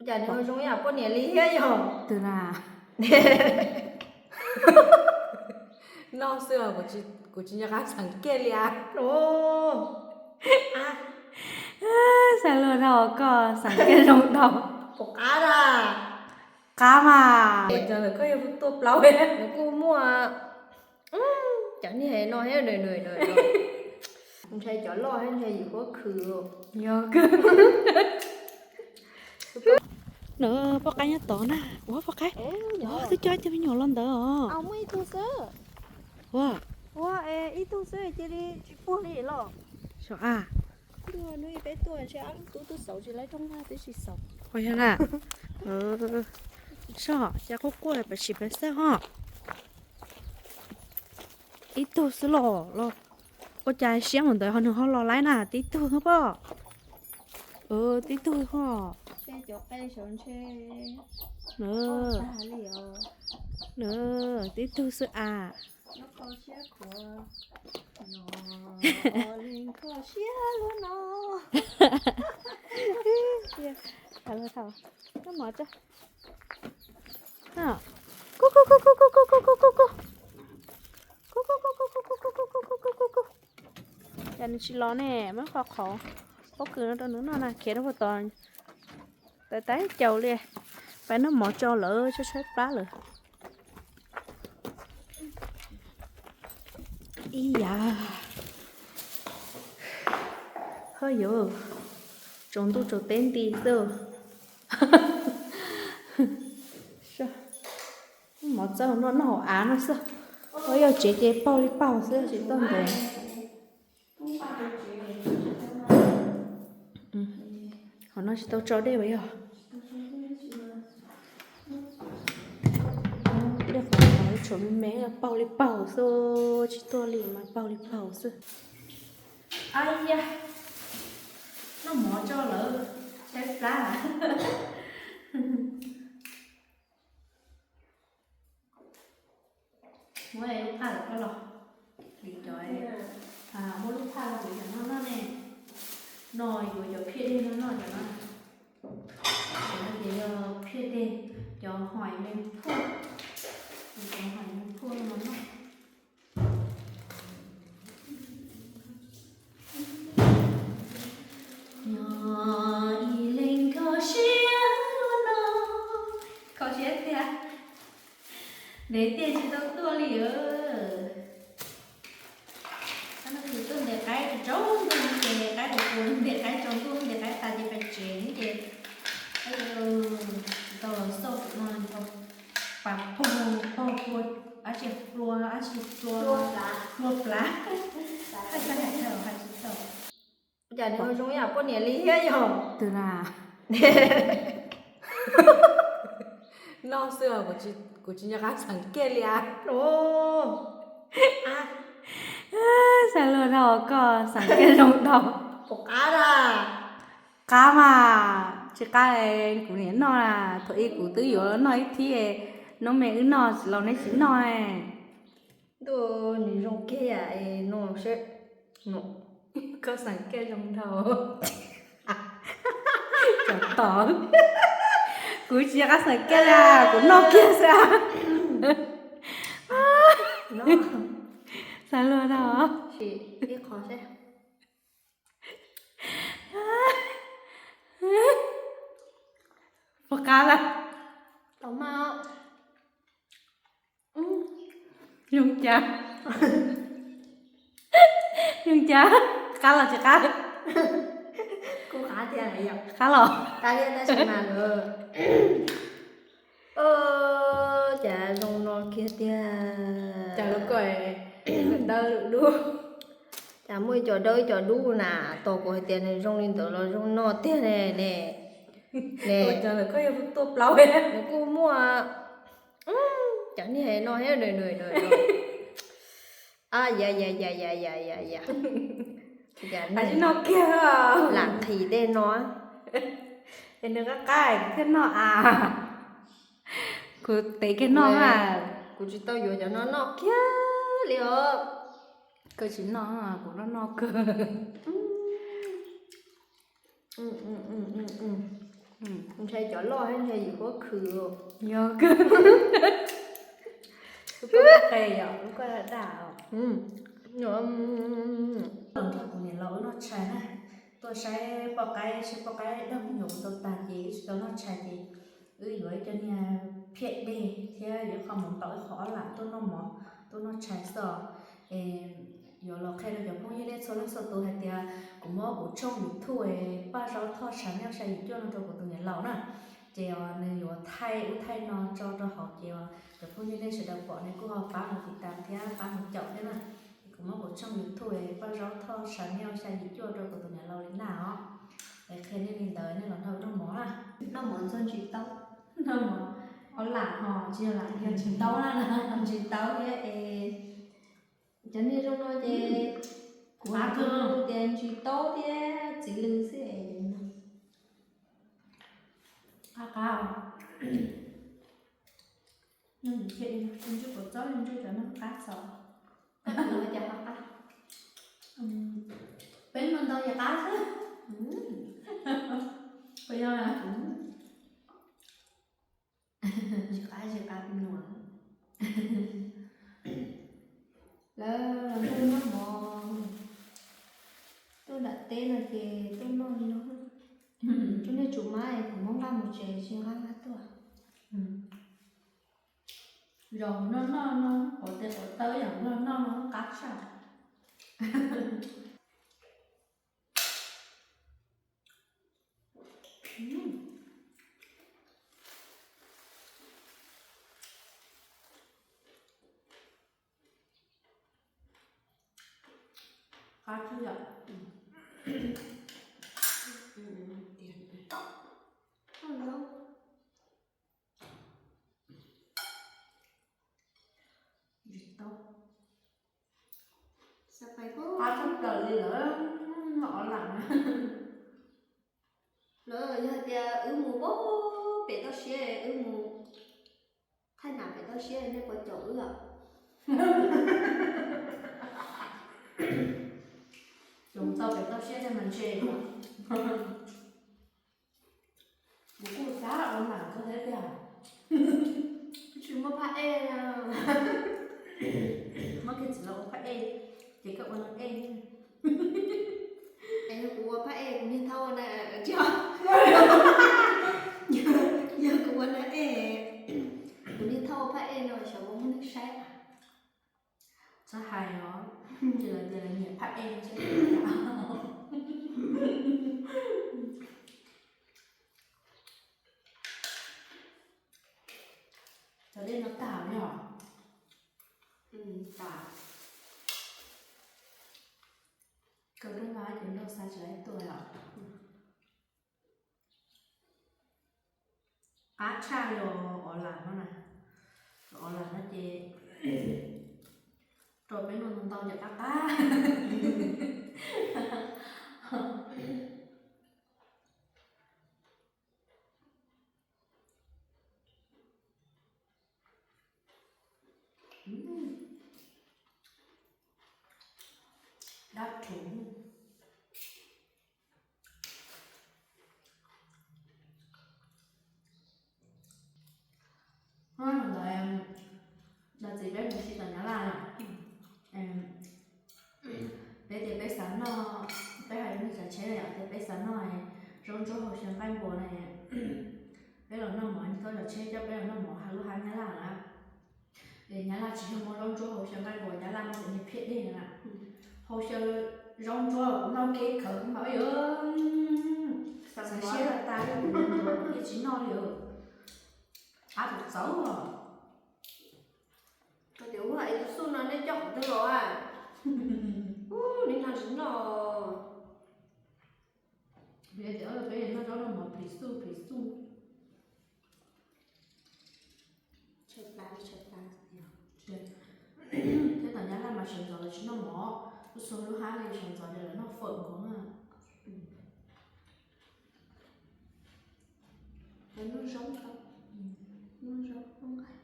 Cas nws zoo ib yam poj niam li thiab yog? Twg na? Noj xwb, kuv tsis nco qab xeem kiag li as. Xav luag dhau koj xeem kiag zoo dhau. Puas qab na? Qab mas. Cov ntawm koj yog tuaj plaub, nws kuj muaj cov niag no thiab. Ntshai cov loj thiab ntshai yus huab khwv. Yog. Nws poj qaib nyob tod na. Ua poj qaib, twb coj cov me nyuam los ntawd os. Ua, ua ib tug xwb cia li tsis puag li los. Saum a. Hnub peb tuaj ntshe ob tug tub xauv tsis laib rooj vag twb tsis xauv. Ua yog na. Soj, cas quaj quaj pes sim pes xawb ho. Ib tug xwb los los. Ua cas siab mus ntawd ho nws ho los laib na, tib tug pob. Tib tug ho. Tib tug xwb a. Kho siab luag no. Noj mov tso. Kuj kuj kuj kuj kuj kuj kuj kuj kuj kuj. Kuj kuj kuj kuj kuj kuj kuj kuj kuj kuj. Cas nws tsis los ne, muab qhov qhauv pob kws no rau nws noj na, khiav rau puag tod. Tawv tag caus li. Pais noj mov tso lawm, tshaib tshaib plab lawm. Ib yam. Hawj yuav tsaus ntuj tsaus teb nti xwb. Mov txawb noj noj hauv av no xwb. Ua yog tsev ces paug li paug xwb tsis tuaj ntev. Hauv no tsis tau tso dej as yog. Dej qhov no tshuav me me paug li paug xwb, tsis tuaj li mas paug li paug xwb. Ab ya, noj mov tso lawm, tshaib plab. Muab lub phaj los koj los, vim cov, muab lub phaj los vim cov no noj ne. No yuav cov phiaj dej no noj cov no. Cov no ces yog phiaj dej, cov hoim me phuaj, cov hoim me phuaj no noj. Nyob ib leeg kho siab luag no, kho siab tiag, ntev tiag tsis tau tuaj li. Tuaj ntev qaib tsaus ntuj ces ntev qaib, ntev qaib tsaus ntuj ntev qaib tas ces pais tsev ces tsis tau los xauj no, pas paug paug, dab tsi hlua dab tsi hlua, hlua plav, hais tsis tau, hais tsis tau. Cas nws zoo ib yam poj niam li thiab yog? Twg na? Noj xwb, kuv tsis nco qab xeem kiag li as. Xav luag dhau koj xeem kiag zoo dhau. Puas qab na? Qab mas, tsis qab kuv niam noj na, thaum ub kuv twb yuav noj ib thib, nub me wb noj tsis los neb tsis noj. Ntuj, nws zoo kiag yam no seb. Koj xeem kiag zoo dhau. Cov tod, kuv tsis nco qab xeem kiag li, kuv noj kiag xwb. Xav luag dhau. Ib qho seb. Puas qab lawm? Tau maj. Zoo cas? Zoo cas? Qab los tsis qab? Kuj qab tiag, qab los. Qab tiag tab sis mas lawm. Cas zoo no kiag tiag. Cas lawv ko dawb dub. Cas muaj ib co dawb ib co dub na, tos kuv hais tias nws zoo li ntawd los zoo no tiag ne ne. Cov ntawm koj yog tuaj plaub, nws kuj muaj cov niag no thiab. Ya ya ya ya ya ya ya. Lam qhis tej no. Es nws qab qab kuv thiaj noj as. Kuv tev kiag noj mas. Kuv tsis tau yuav cov no noj kiag li os. Koj tsis noj, kuv noj noj kawg. Ntshai cov loj thiab ntshai yim huab khwv. Yog kawg. Lub koj daj daj os. Los nrog tus niam laus wb noj tshais na, tuaj saib poj qaib, saib poj qaib dag me nyuam kuv tau tag ces wb tsis tau noj tshais ces wb yuav ib co niag phiaj dej thiab yuav qho mov ntaus ib qho ob lam tuaj noj mov, tuaj noj tshais xwb. Es yuav los qhia rau cov phooj ywg nej txhua leej txhua tus hais tias kuv muab kuv tshooj YouTube Paj Zaub Thoj Channel xya yim cuaj no rau kuv tus niam laus na. Ces nws yuav thaij ub thaij no tso rau hauv ces cov phooj ywg nej sawv daws pom nej kuj ho pab mus tiv tam thiab pab mus caum thiab na. Kuv muab kuv tshooj YouTube Paj Zaub Thoj Channel xya yim cuaj rau kuv tus niam laus li na os. Es qhia nej li ntawd nej los nrog wb noj mov na. Noj mov ntxuag ntsis taub. Noj mov ob lam ho tsis yog lam, yog ntsis taub na, ntsis taub thiab es cov niag zoo no ces kuv hais tias ntsis taub thiab txiv lws xwb es. Qab qab os. Ntswj puas txob ntswj cov no qab xaus. Koj tus ua cas ho qab? Peb muaj ntau ces qab xwb. Puas yog? Tsis qab tsis qab pib nua. Lawv los nrog noj mov tuaj nram teb no ces tuaj noj li no. Tus niag tsum mab es kuv muab nqa mus tsev tsis nqa nqa tuaj. Zos kuv noj noj no quav tes quav taw yam nplog noj no qab tshaj. Qab tshaj yom. Ntsis taub. Qab tshaj plaws li lawm, noj ov lam na. Lawv yog tias wb mus pem toj siab, wb mus thaij nam pem toj siab nej puas caum wb os? Caum tau pem toj siab nej mas ntshe. Kuv kuj xav ua nam koj thiab tiag. Tsis muaj phab ej na. Muab kiag txiv los ua phab ej, ces koj ua neeg ej. Es yog kuv ua phab ej kuv niag thauj na, yog kuv ua neeg ej, kuv niag thauj ua phab ej no xyov puas muaj neeg saib. Txhob hais os, ces lawv tias lawv nyiam phab ej no xwb. Cov dej no tag yog? Tas. Kaw rooj vag ces nrog xa tsis laib tuaj os. Qab tshaj li ov lam no na. Ov lam no ces rau peb noj ntau ces qab qab. Dab rhuv. Ntawd, ntawd txiv peb mus si tom Nyab Laj na. Peb tias peb xav noj, peb hais rau neeg tsav tsheb na yom, tias peb xav noj zaub ntsuab hau xyaw nqaij npua na. Peb los noj mov, niag thauj cov tsheb coj peb los noj mov hauv lub hab Nyab Laj na. Es Nyab Laj tsis yog muaj zaub ntsuab hau xyaw nqaij npua, Nyab Laj muaj tej niag phiaj dej na. Hau xyaw zaub ntsuab kuv noj kev khawv kuv mam li xav siab tas tas kuv ntuav kuv thiaj tsis noj li. Qab txawv txawv. Koj tias ua es tus xuj no nej coj qhov twg los a? Ub, neb noj tsis noj. Peb noj zaub noj mov phim xuj phim xuj. Thiab tom Nyab Laj mas sawv ntxov lawv tsis noj mov, lub xyoo lub hab li sawv ntxov ces lawv noj fawm nkaus na. Lawv noj zaub, noj zaub noj nqaij.